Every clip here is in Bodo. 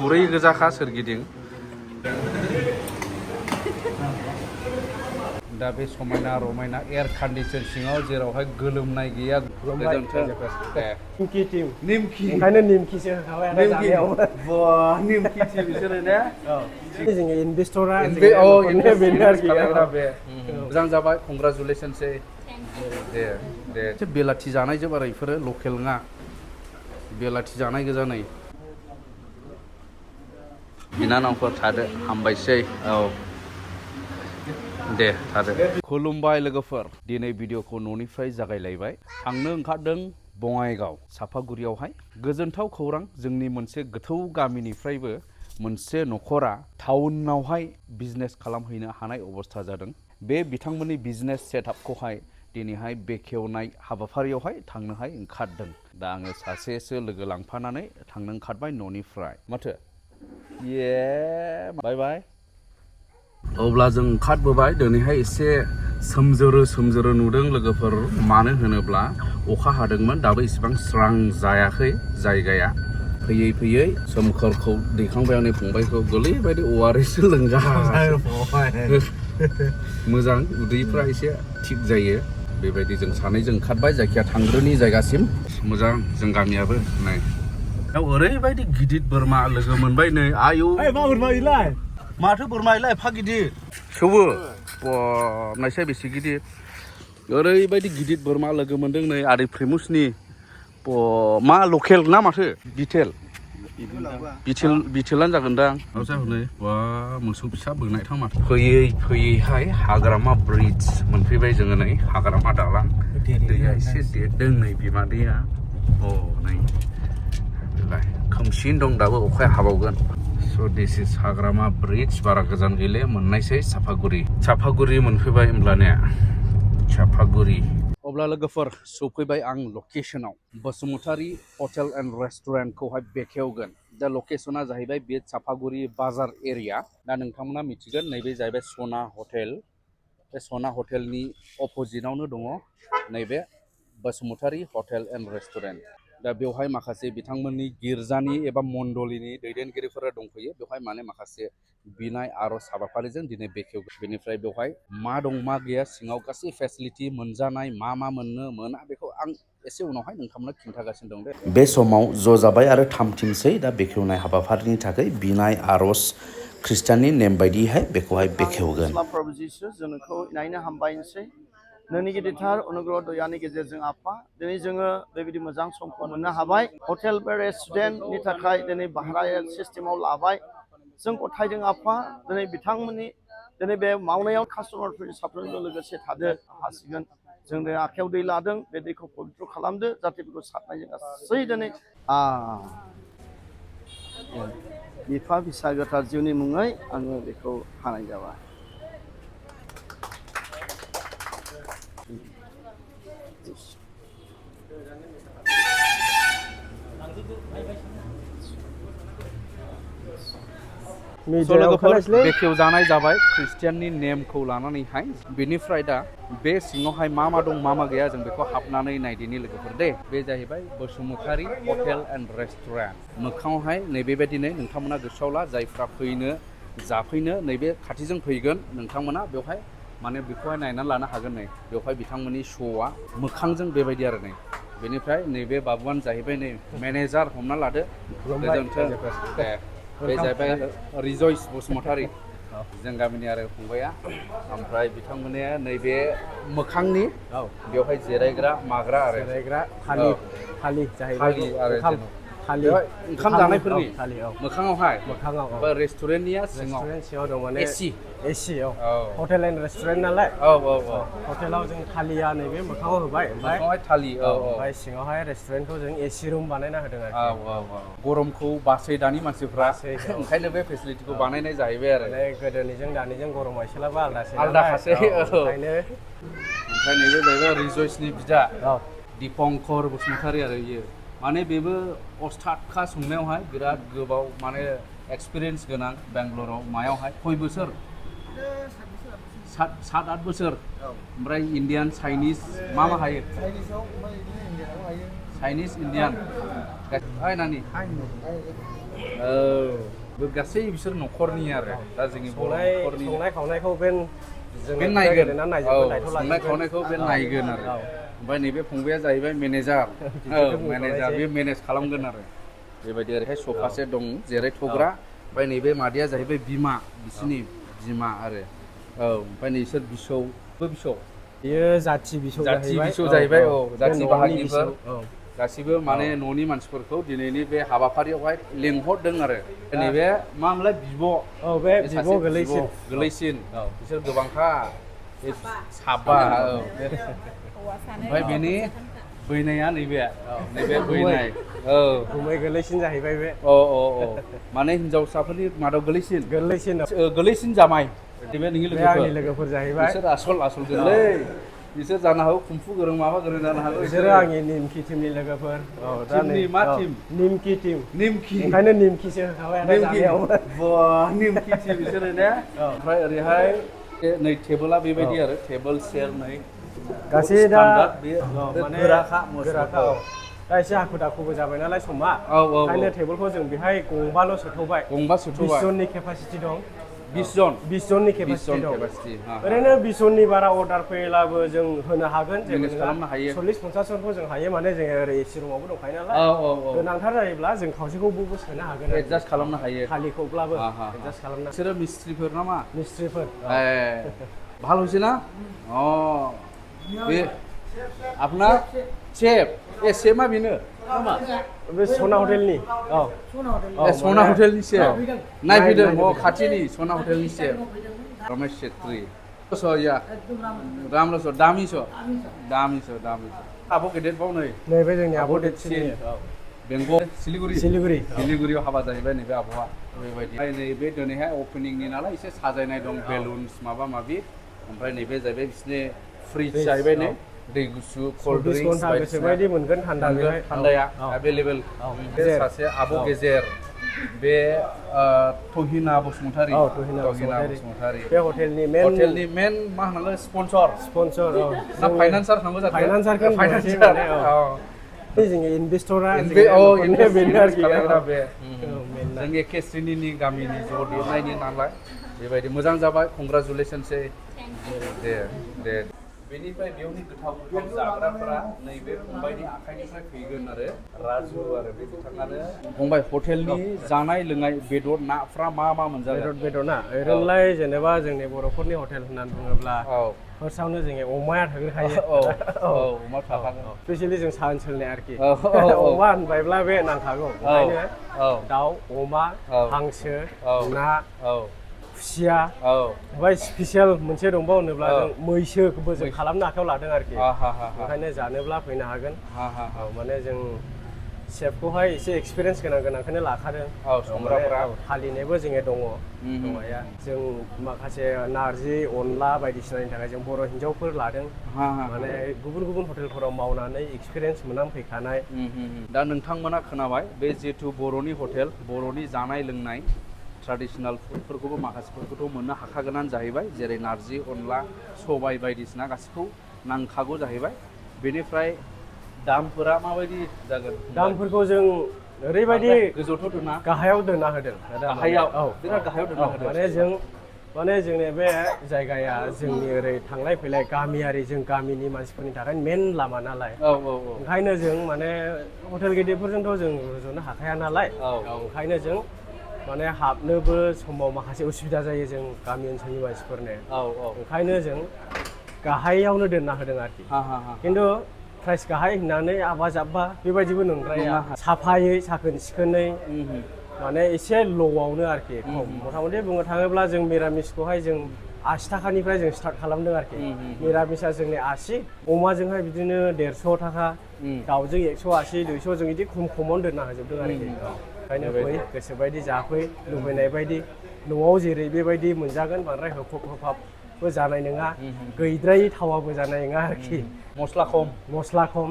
गुफुरै गोजाखा सोरगिदिं दा बे समायना रमायना एयार कन्डिसन सिङाव जेरावहाय गोलोमनाय गैया निमखि ओंखायनो निमखिसो होखाबाय आरो जानायाव निमखि बिसोरो ने जोङो इनभेस्टरा बे मोजां जाबाय कंग्राचुलेसनसै दे बेलाथि जानाय जोब आरो इफोरो लकेल नङा बेलाथि जानाय गोजा नै बिनानावफोर थादो हामबायसै औ दे थादो खुलुमबाय लोगोफोर दिनै भिडिअखौ न'निफ्राय जागायलायबाय थांनो ओंखारदों बङाइगाव चापागुरियावहाय गोजोनथाव खौरां जोंनि मोनसे गोथौ गामिनिफ्रायबो मोनसे न'खरा टाउनावहाय बिजनेस खालामहैनो हानाय अबस्था जादों बे बिथांमोननि बिजनेस सेटआपखौहाय दिनैहाय बेखेवनाय हाबाफारियावहाय थांनोहाय ओंखारदों दा आङो सासेसो लोगो लांफानानै थांनो ओंखारबाय न'निफ्राय माथो बाय बाय अब्ला जों ओंखारबोबाय दिनैहाय एसे सोमजोरो नुदों लोगोफोर मानो होनोब्ला अखा हादोंमोन दाबो इसेबां स्रां जायाखै जायगाया फैयै सोमखोरखौ दैखांबाय आंनि फंबायखौ गोरलैबायदि अवारेसो लोंगासिनो मोजां उदैफ्रा एसे थिग जायो बेबायदि जों सानैजों ओंखारबाय जायखिया थांग्रोनि जायगासिम मोजां जों गामियाबो नाय ओरैबायदि गिदिर बोरमा लोगो मोनबाय नै आयौ माथो बोरमा इलाय एफा गिदिर सौबो नायसाय बेसे गिदिर ओरैबायदि गिदिर बोरमा लोगो मोनदों नै आदै फ्रेमुसनि मा लकेल ना माथो बिथेलानो जागोनदां हनै बा मोसौ फिसा बोनाय थां माथो फैयैहाय हाग्रामा ब्रिज मोनफैबाय जोङो नै हाग्रामा दालां दैया एसे देरदों नै बिमा दैया नै खोमसिन दं दाबो अखाया हाबावगोन So this is Hagrama bridge बारा गोजान गैले मोननायसै चापागुरि मोनफैबाय होमब्लानिया चापागुरि अब्ला लोगोफोर सफैबाय आं लकेशनाव बसुमतारी हटेल एन्ड रेस्टुरेन्टखौहाय बेखेवगोन दा लकेशना जाहैबाय बे चापागुरि बाजार एरिया दा नोंथांमोना मिथिगोन नैबे जाहैबाय सना हटेल बे सना हटेलनि अपोजिटआवनो दङ नैबे बसुमतारी हटेल एन्ड रेस्टुरेन्ट दा बेवहाय माखासे बिथांमोननि गिर्जानि एबा मण्डलिनि दैदेनगिरिफोरा दंफैयो बेवहाय माने माखासे बिनाय आर'ज हाबाफारिजों दिनै बेखेवगोन बेनिफ्राय बेवहाय मा दं मा गैया सिङाव गासै फेसिलिटि मोनजानाय मा मोननो मोना बेखौ आं एसे उनावहाय नोंथांमोननो खिन्थागासिनो दं दे बे समाव ज' जाबाय आरो थामथिमसै दा बेखेवनाय हाबाफारिनि थाखाय बिनाय आर'ज ख्रिस्टाननि नेम बायदिहाय बेखौहाय बेखेवगोन जोंखौ नायनो हामबायसै नोंनि गिदिरथार अनुग्रह दयानि गेजेरजों आफा दिनै जोङो बेबायदि मोजां समखौ मोननो हाबाय हटेल बा रेस्टुरेन्टनि थाखाय दिनै भारा सिस्टेमाव लाबाय जों गथायदों आफा दिनै बिथांमोननि दिनै बे मावनायाव कास्टमारफोरनि साफ्रोमबो लोगोसे थादो हासिगोन जों दिनै आखायाव दै लादों बे दैखौ पबित्र खालामदो जाहाथे बेखौ सारनायजों गासै दिनै बिफा फिसा गोथार जिउनि मुङै आङो बेखौ हानाय जाबाय बेखेव जानाय जाबाय ख्रिस्टियाननि नेमखौ लानानैहाय बेनिफ्राय दा बे सिङावहाय मा दं मा गैया जों बेखौ हाबनानै नायदिनि लोगोफोर दे बे जाहैबाय बसुमतारी हटेल एन्ड रेस्टुरेन्ट मोखाङावहाय नैबेबायदिनो नोंथांमोना गोसोआव ला जायफ्रा फैनो जाफैनो नैबे खाथिजों फैगोन नोंथांमोना बेवहाय माने बेखौहाय नायनानै लानो हागोन नै बेवहाय बिथांमोननि श'आ मोखांजों बेबायदि आरो नै बेनिफ्राय नैबे बाबुआनो जाहैबाय नै मेनेजार हमना लादो गोजोन्थों दे बे जाहैबाय रिजयस बसुमतारी जों गामिनि आरो फंबाया ओमफ्राय बिथांमोना नैबे मोखांनि बेवहाय जिरायग्रा माग्रा आरो थालि आरो ओंखाम जानायफोरनि मोखाङावहाय रेस्टुरेन्टनिया सिङाव दं माने एसि हटेल एन्ड रेस्टुरेन्ट नालाय हटेलाव जों थालिया नैबे मोखाङाव होबाय ओमफ्राय थालि ओमफ्राय सिङावहाय रेस्टुरेन्टखौ जों एसि रुम बानायना होदों आरो गरमखौ बासै दानि मानसिफ्रा ओंखायनो बे फेसिलिटिखौ बानायनाय जाहैबाय आरो गोदोनिजों दानिजों गरमा एसेलाबो आलदाखासै ओंखायनो ओमफ्राय नैबे जाहैबाय रिजयसनि बिदा दिपंकर बसुमतारी आरो इयो माने बेबो अस्तादखा संनायावहाय बिराद गोबाव माने एक्सपिरियेन्स गोनां बेंगलराव मायावहाय खय बोसोर 7-8 बोसोर ओमफ्राय इन्डियान चाइनिज मा हायो चाइनिज इन्डियान ओइ नानि बे गासै बिसोर न'खरनि आरो दा जोंनि बर' न'खरनि संनाय खावनायखौ बे बे नायगोन नायजोबगोन दायथ' संनाय खावनायखौ बे नायगोन आरो ओमफ्राय नैबे फंबाया जाहैबाय मेनेजार मेनेजार बे मेनेज खालामगोन आरो बेबायदि ओरैहाय सफासे दं जिरायथ'ग्रा ओमफ्राय नैबे मादैया जाहैबाय बिमा बिसोरनि बिमा आरो ओमफ्राय नैसोर बिसौ बियो जाथि बिसौ जाहैबाय जाथि बाहागिफोर औ गासिबो माने न'नि मानसिफोरखौ दिनैनि बे हाबाफारियावहाय लिंहरदों आरो नैबे मा होनलाय बिब' बे बिब' गोलैसिन बिसोर गोबांखा साबा ओमफ्राय बेनि बैनाया नैबे बैनाय गुमै गोलैसिन जाहैबाय बे माने हिनजावसाफोरनि मादाव गोलैसिन जामाय बे नोंनि लोगोफोर जाहैबाय बिसोर आसल गोरलै बिसोर जानो हागौ कुम्फु गोरों माबा गोरों जानो हागौ बिसोरो आंनि निमखि टिमनि लोगोफोर टिमनि मा टिम निमखि टिम निमखि ओंखायनो निमखिसो होखाबाय निमखि टिम बिसोरो ने ओमफ्राय ओरैहाय नै टेबोला बेबायदि आरो टेबोल चेयार नै गासै दा माने गोराखा दा एसे हाखु दाखुबो जाबाय नालाय समा ओंखायनो टेबोलखौ जों बेहाय गंबा सोथ'बाय 20 जननि केपासिटि दं 20 जननि केपासिटि दं ओरैनो 20 जननि बारा अर्डार फैयोब्लाबो जों होनो हागोन मेनेज खालामनो हायो 40-50 जनखौ जों हायो माने जोङो ओरै एसि रुमावबो दंखायो नालाय गोनांथार जायोब्ला जों खावसेखौबो सोनो हागोन एडजास्ट खालामनो हायो खालिखौब्लाबो एडजास्ट खालामनो बिसोरो मिस्ट्रिफोर नामा मिस्ट्रिफोर ভালো হয়েছে না আপনার চেফ সেমা বেनो बे सना हटेलनि सना हटेलनि सेफ नायफैदों खाथिनि सना हटेलनि सेफ रमेश छेत्री रामलस दामिस आब' गेदेर बाव नैबे जोंनि आब' देरसिन बेंगल सिलिगुरियाव हाबा जाहैबाय नैबे आब'आ बेबायदि नैबे दिनैहाय अपेनिंनि नालाय एसे साजायनाय दं बेलुन्स माबा माबि ओमफ्राय नैबे जाहैबाय बिसोरनि फ्रिज जाहैबाय नै दै गुसु कल्ड ड्रिंक्स गोसोबायदि मोनगोन थान्दाया एभेलेबेल बे सासे आब' गेजेर बे तहिना बसुमतारी बे हटेलनि मेन मा होनांगौ स्पन्सर ना फाइनान्सार थांगौ जादों फाइनान्सार जोंनि इनभेस्टरा जोंनि केस्रिनि गामिनि ज' देरनायनि नालाय बेबायदि मोजां जाबाय कंग्राचुलेसनसै दे बेनिफ्राय बेयावनि गोथाव जाग्राफोरा नैबे फंबायनि आखाइनिफ्राय फैगोन आरो राजु आरो बे बिथाङानो फंबाय हटेलनि जानाय लोंनाय बेदर नाफ्रा मा मोनजागोन बेदर ना ओरैनोलाय जेनेबा जोंनि बर'फोरनि हटेल होननानै बुङोब्ला फार्स्टआवनो जोंनि अमाया थाग्रोखायो अमा थाखागोन स्पेसियेलि जों सा ओनसोलनि आरोखि अमा होनबायब्ला बे नांखागौ ओंखायनो दाउ अमा हांसो ना खुसिया ओमफ्राय स्पेसियेल मोनसे दंबावो होनोब्ला जों मैसोखौबो जों खालामनो आखायाव लादों आरोखि ओंखायनो जानोब्ला फैनो हागोन माने जों सेफखौहाय एसे एक्सपिरियेन्स गोनांखायनो लाखादों फालिनायबो जोङो दंनाया जों माखासे नारजि अनला बायदिसिनानि थाखाय जों बर' हिन्जावफोर लादों माने गुबुन हटेलफोराव मावनानै एक्सपिरियेन्स मोननानै फैखानाय दा नोंथांमोना खोनाबाय बे जिहेथु बर'नि हटेल बर'नि जानाय लोंनाय ट्रेडिशनेल फुडफोरखौबो माखासेफोरखौथ' मोननो हाखागोनानो जाहैबाय जेरै नारजि अनला सबाय बायदिसिना गासिखौ नांखागौ जाहैबाय बेनिफ्राय दामफोरा माबायदि जागोन दामफोरखौ जों ओरैबायदि गोजौथ' दोना गाहायाव दोनना होदों बिराद गाहायाव दोनना होदों माने जोंनि बे जायगाया जोंनि ओरै थांलाय फैलाय गामियारि जों गामिनि मानसिफोरनि थाखाय मेन लामा नालाय ओंखायनो जों माने हटेल गिदिरफोरजोंथ' जों रुजुनो हाखाया नालाय ओंखायनो जों माने हाबनोबो समाव माखासे उसुबिदा जायो जों गामि ओनसोलनि मानसिफोरनो ओंखायनो जों गाहायावनो दोनना होदों आरोखि खिन्थु प्राइस गाहाय होननानै आबा जाब्बा बेबायदिबो नंद्राया साफायै साखोन सिखोनै माने एसे ल'आवनो आरोखि मथा मथि बुंनो थाङोब्ला जों मिरामिसखौहाय जों 80 थाखानिफ्राय जों स्टार्ट खालामदों आरोखि मिरामिसा जोंनि 80 अमाजोंहाय बिदिनो 150 थाखा दाउजों 180 200 जों बिदि खमावनो दोनना होजोबदों आरोखि ओंखायनो फै गोसोबायदि जाफै लुबैनाय बायदि न'आव जेरै बेबायदि मोनजागोन बांद्राय होफबबो जानाय नङा गैद्रायै थावाबो जानाय नङा आरोखि मस्ला खम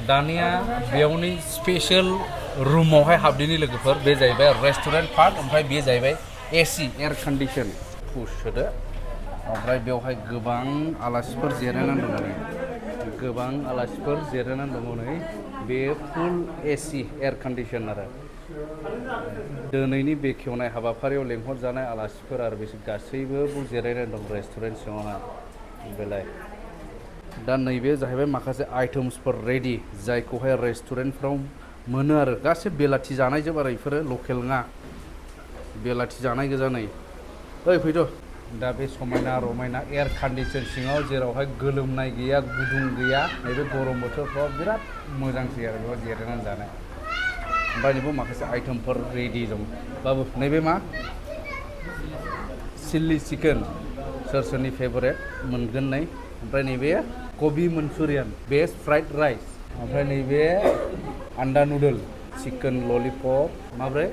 दानिया बेयावनि स्पेशल रुमावहाय हाबदिनि लोगोफोर बे जाहैबाय रेस्टुरेन्ट पार्ट ओमफ्राय बे जाहैबाय एसि एयार कन्डिसन पुश सोदो ओमफ्राय बेवहाय गोबां आलासिफोर जिरायनानै दङ नै बे फुल एसि एयार कन्डिसन आरो दिनैनि बेखेवनाय हाबाफारियाव लेंहरजानाय आलासिफोर आरो बिसोर गासैबो जिरायनानै दं रेस्टुरेन्ट सिङावहा बेलाय दा नैबे जाहैबाय माखासे आइटेम्सफोर रेडि जायखौहाय रेस्टुरेन्टफ्राव मोनो आरो गासै बेलाथि जानाय जोब आरो बेफोरो लकेल नङा बेलाथि जानाय गोजा नै ओइ फैद' दा बे समायना रमायना एयार कन्डिसन सिङाव जेरावहाय गोलोमनाय गैया गुदुं गैया नैबे गरम बोथोरफ्राव बिराद मोजांसै आरो बेयाव जिरायनानै जानाय ओमफ्राय नैबे माखासे आइटेमफोर रेडि दं बाबु नैबे मा चिल्ली चिकेन सोर सोरनि फेभरेट मोनगोन नै ओमफ्राय नैबे कबि मन्चुरियान बेज फ्राइड राइस ओमफ्राय नैबे आन्डा नुडल चिकेन ललिपप माब्रै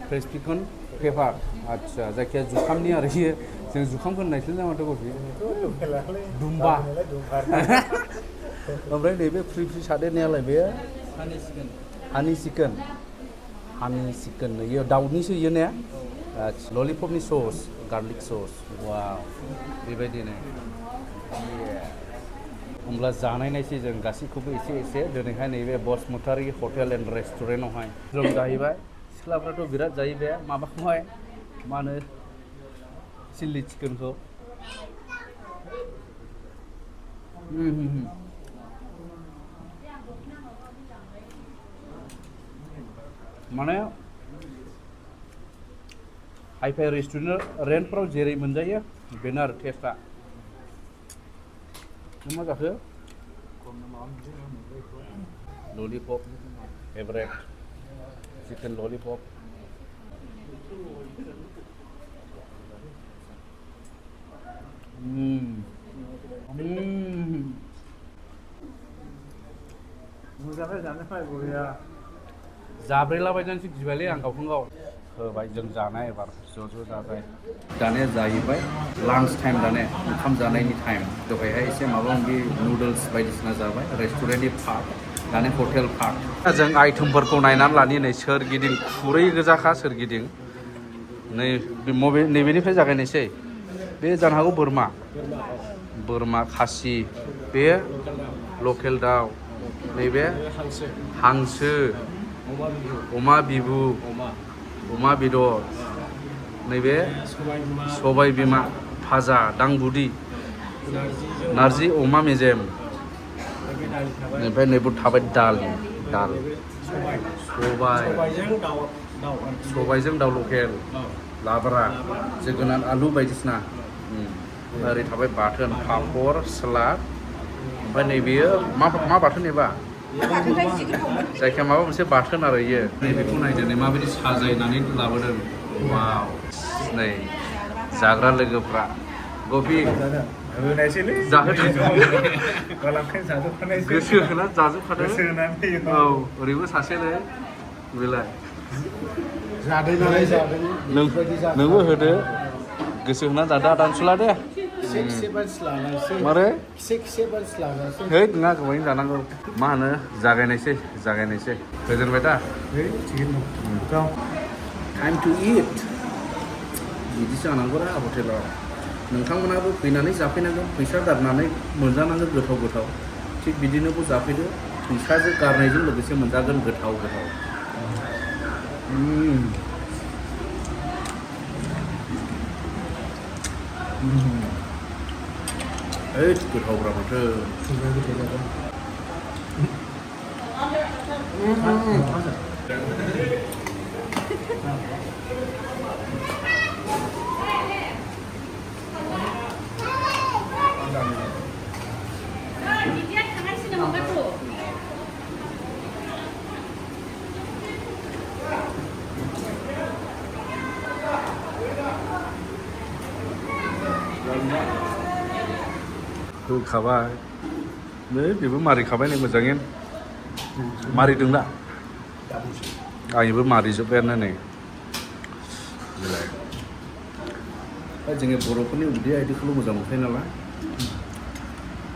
क्रिस्पिकन पेपार आदसा जायखिया जुखामनि आरो इयो जों जुखामखौ होननायसो ना माथो कफि दुम्बा ओमफ्राय नैबे फ्रि फ्रि सादेरनायालाय बे हानि चिकेन इयो दाउनिसो इयो ने आदसा ललिपपनि सस गार्लिक सस वाव बेबायदिनो होमब्ला जानायनायसै जों गासैखौबो एसे एसे दिनैहाय नैबे बसुमतारी हटेल एन्ड रेस्टुरेन्टआवहाय जों जाहैबाय सिख्लाफ्राथ' बिराद जायो बे माबाखौहाय मा होनो चिल्ली चिकेनखौ माने हाइफाइ रेस्टुरेन्टफ्राव जेरै मोनजायो बेनो आरो टेस्टआ नों मा जाखो ललिपप फेभरेट चिकेन ललिपप मोजाङै जानो फै बरिया जाब्रेलाबायनानैसो गिबायलै आं गावखौनो गाव होबाय जों जानाय एबार ज' जाबाय दानिया जाहैबाय लान्च टाइम दाने ओंखाम जानायनि टाइम दहायहाय एसे माबा माबि नुडल्स बायदिसिना जाबाय रेस्टुरेन्टनि पार्ट दानि हटेल पार्ट जों आइटेमफोरखौ नायनानै लानि नै सोरगिदिं खुरै गोजाखा सोरगिदिं नैबेनिफ्राय जागायनोसै बे जानो हागौ बोरमा खासि बे लकेल दाउ नैबे हांसो अमा बिबु अमा बेदर नैबे सबाय बिमा भाजा दांबुदि नारजि अमा मेजेम ओमफ्राय नैबो थाबाय दाल सबायजों दाउ लकेल लाब्रा जोगोनार आलु बायदिसिना ओरै थाबाय बाथोन पापर सलाद ओमफ्राय नैबेयो मा बाथोन एबा जायखिया माबा मोनसे बाथोन आरो इयो नैबेखौ नायदो नै माबायदि साजायनानै लाबोदों वाव नै जाग्रा लोगोफ्रा गफि होनायसैलै जाहोदों गोसो होना जाजोबखादों औ ओरैबो सासेलै बेलाय जादों नालाय जादों नोंबो होदो गोसो होना जादो दानसुला दे मारै है नङा गोबाङै जानांगौ मा होनो जागायनायसै गोजोनबाय दा टाइम टु इट बिदिसो जानांगौ रा हटेलाव नोंथांमोनाबो फैनानै जाफैनांगोन फैसा गारनानै मोनजानांगोन गोथाव थिग बिदिनोबो जाफैदो फैसाजों गारनायजों लोगोसे मोनजागोन गोथाव गोथावब्रा माथो होखाबाय नै बेबो मारिखाबाय नै मोजाङै मारिदों दा आंबो मारिजोब्बायानो नै जोंनि बर'फोरनि उदै आइदिखौल' मोजां मोनखायो नालाय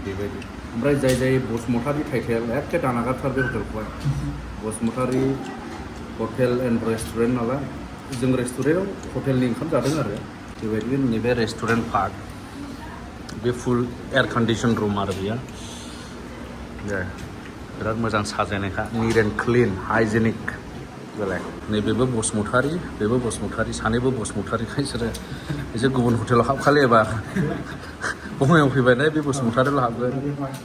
बेबायदि ओमफ्राय जाय बसुमतारी टाइटेल एखे दानागारथार बे हटेलखौहाय बसुमतारी हटेल एन्ड रेस्टुरेन्ट नालाय जों रेस्टुरेन्टआव हटेलनि ओंखाम जादों आरो बेबायदिनो नैबे रेस्टुरेन्ट पार्ट बे फुल एयार कन्डिसन रुम आरो बेयो बिराद मोजां साजायनायखा निट एन्ड क्लिन हाइजेनिक बेलाय नैबेबो बसुमतारी बेबो बसुमतारी सानैबो बसुमतारीखाय बिसोर गुबुन हटेलाव हाबखालि एबार बङाइयाव फैबायनाय बे बसुमतारील' हाबगोन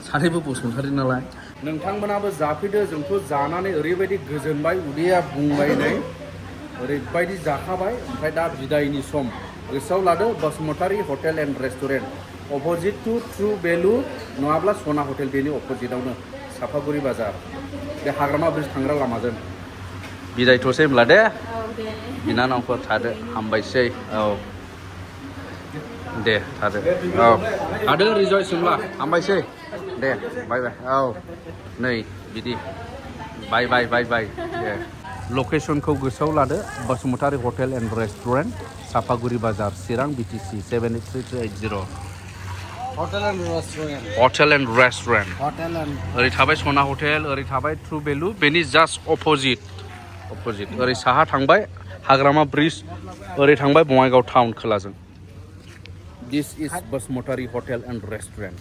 सानैबो बसुमतारी नालाय नोंथांमोनाबो जाफैदो जोंथ' जानानै ओरैबायदि गोजोनबाय उदैया बुंबाय नै ओरैबायदि जाखाबाय ओमफ्राय दा बिदायनि सम गोसोआव लादो Basumatary hotel and restaurant opposite to true value नङाब्ला सना हटेल बेनि अपोजिटआवनो चापागुरि बाजार बे हाग्रामा ब्रिज थांग्रा लामाजों बिदायथ'सै होमब्ला दे बिनानावफोर थादो हामबायसै औ दे थादो औ थादो रिजयस होमब्ला हामबायसै दे बाय बाय औ नै बिदि बाय बाय बाय बाय दे लकेसनखौ गोसोआव लादो बसुमतारी हटेल एन्ड रेस्टुरेन्ट चापागुरि बाजार चिरां BTC 783380 hotel and restaurant hotel and restaurant ओरै थाबाय सना हटेल ओरै थाबाय ट्रु भेलु बेनि जास्ट अपोजिट ओरै साहा थांबाय हाग्रामा ब्रिज ओरै थांबाय बङाइगाव टाउन खोलाजों this is Basumatary hotel and restaurant